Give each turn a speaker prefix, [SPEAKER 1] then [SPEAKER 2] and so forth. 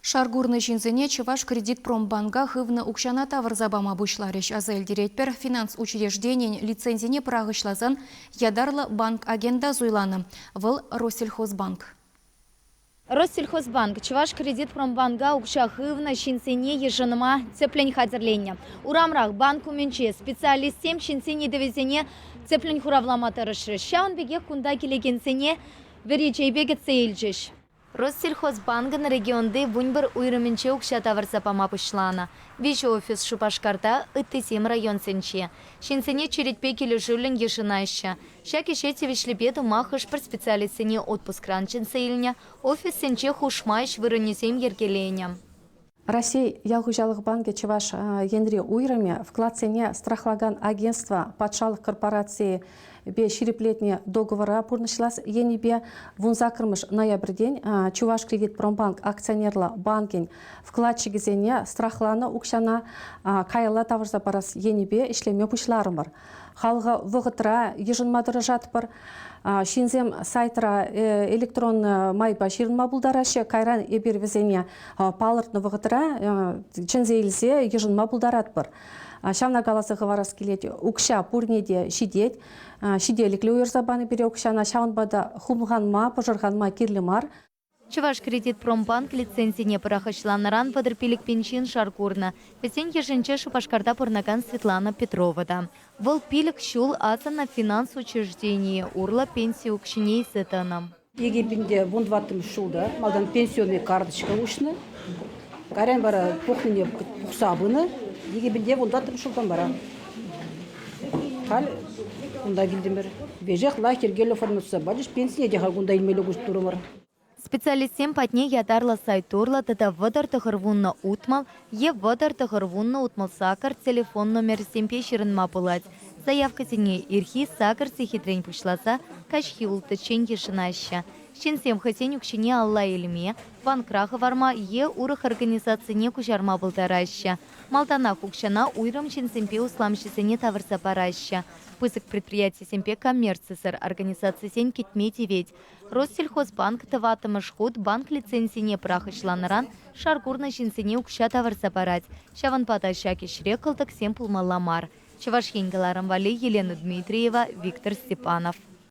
[SPEAKER 1] Шар курнӑ ҫынсене Чӑвашкредитпромбанка хывнӑ укҫана тавӑрса пама пуҫларӗҫ. Аса илтеретпӗр, финанс учрежденийӗн лицензине пӑрахӑҫласан ятарлӑ банк-агента суйланӑ. Вӑл Россельхозбанк.
[SPEAKER 2] Россельхозбанк Чӑвашкредитпромбанка укҫа хывнӑ ҫынсене йышӑнма тӗплӗн хатӗрленнӗ. Урамрах банк умӗнче специалистсем ҫынсен ыйтӑвӗсене тӗплӗн хуравлама тӑрӑшрӗҫ. Ҫавӑн пекех кунта килекенсене вӗри чейпе кӗтсе илчӗҫ. Россельхозбанкӑн регионти 11 уйрӑмӗнче укҫа тавӑрса пама пуҫланӑ. Виҫӗ офис Шупашкарта, ыттисем районсенче. Ҫынсене черетпе килӗшӳллӗн йышӑнаҫҫӗ. Ҫак ӗҫе тивӗҫлипе тума хӑш-пӗр специалистсене отпускран чӗнсе илнӗ, офиссенче хушма ӗҫ вырӑнӗсем йӗркеленӗ.
[SPEAKER 3] Раҫҫей ял хуҫалӑх банкӗ Чӑваш Енри уйрӑмӗ вкладсене страхлакан агентство патшалӑх корпорацийӗпе ҫирӗплетнӗ договора пурнӑҫлас енӗпе 18-мӗш ноябрьтен Чувашкредитпромбанк акционерлӑ банкӗн вкладчикӗсене страхланӑ укҫана каялла тавӑрса парас енӗпе ӗҫлеме пуҫларӑмӑр. Халӑха вӑхӑтра йышӑнма тӑрӑшатпӑр. Ҫынсем сайтра электрон майпа ҫырӑнма пултараҫҫӗ. Кайран эпир вӗсене палӑртнӑ вӑхӑтра чӗнсе илсе йышӑнма пултаратпӑр. Ҫавна каласа хӑварас килет, укҫа пурне те ҫитет. Ҫителӗклӗ уйӑрса панӑ пире укҫана, ҫавӑнпа та хумханма, пӑшӑрханма кирлӗ мар.
[SPEAKER 2] Чӑвашкредитпромбанк лицензине пӑрахӑҫланӑран 35 пин ҫын шар курнӑ. Вӗсен йышӗнче Шупашкарта пурӑнакан Светлана Петрова та. Вӑл пилӗк ҫул асӑннӑ финанс учрежденийӗ урлӑ пенси укҫине илсе тӑнӑ.
[SPEAKER 4] 2014 ҫулта малтан пенсионный карточка уҫнӑ. Кайран вара пухнине пухса пынӑ. 2014 ҫултан вара халь кунта килтӗмӗр. Веҫех лайӑх йӗркеллӗ оформиться пачӗҫ. Пенсине те халь кунта илмелле турӑмӑр.
[SPEAKER 2] Специалистсем патне ятарлӑ сайт урлӑ тата 39 60 е 39 68 телефон номерӗсемпе ҫырӑнма пулать. Заявкӑсене ирхи сакӑр сехетрен пуҫласа каҫхи улттӑччен йышӑнаҫҫӗ. Ҫынсем хӑйсен укҫине алла илме, банкра хӑварма е урӑх организацине куҫарма пултараҫҫӗ. Малтанах укҫана уйрӑм ҫынсемпе усламҫӑсене тавӑрса параҫҫӗ. Пысӑк предприятисемпе коммерцисӗр организацисен кӗтме тивет. Россельхозбанк тӑваттӑмӗш хут банк лицензине пӑрахӑҫланӑран шар курнӑ ҫынсене укҫа тавӑрса парать. Ҫавӑнпа та ҫак ӗҫре кӑлтӑксем пулмалла мар. Чӑваш Ен кӑларӑм валли Елена Дмитриева, Виктор Степанов.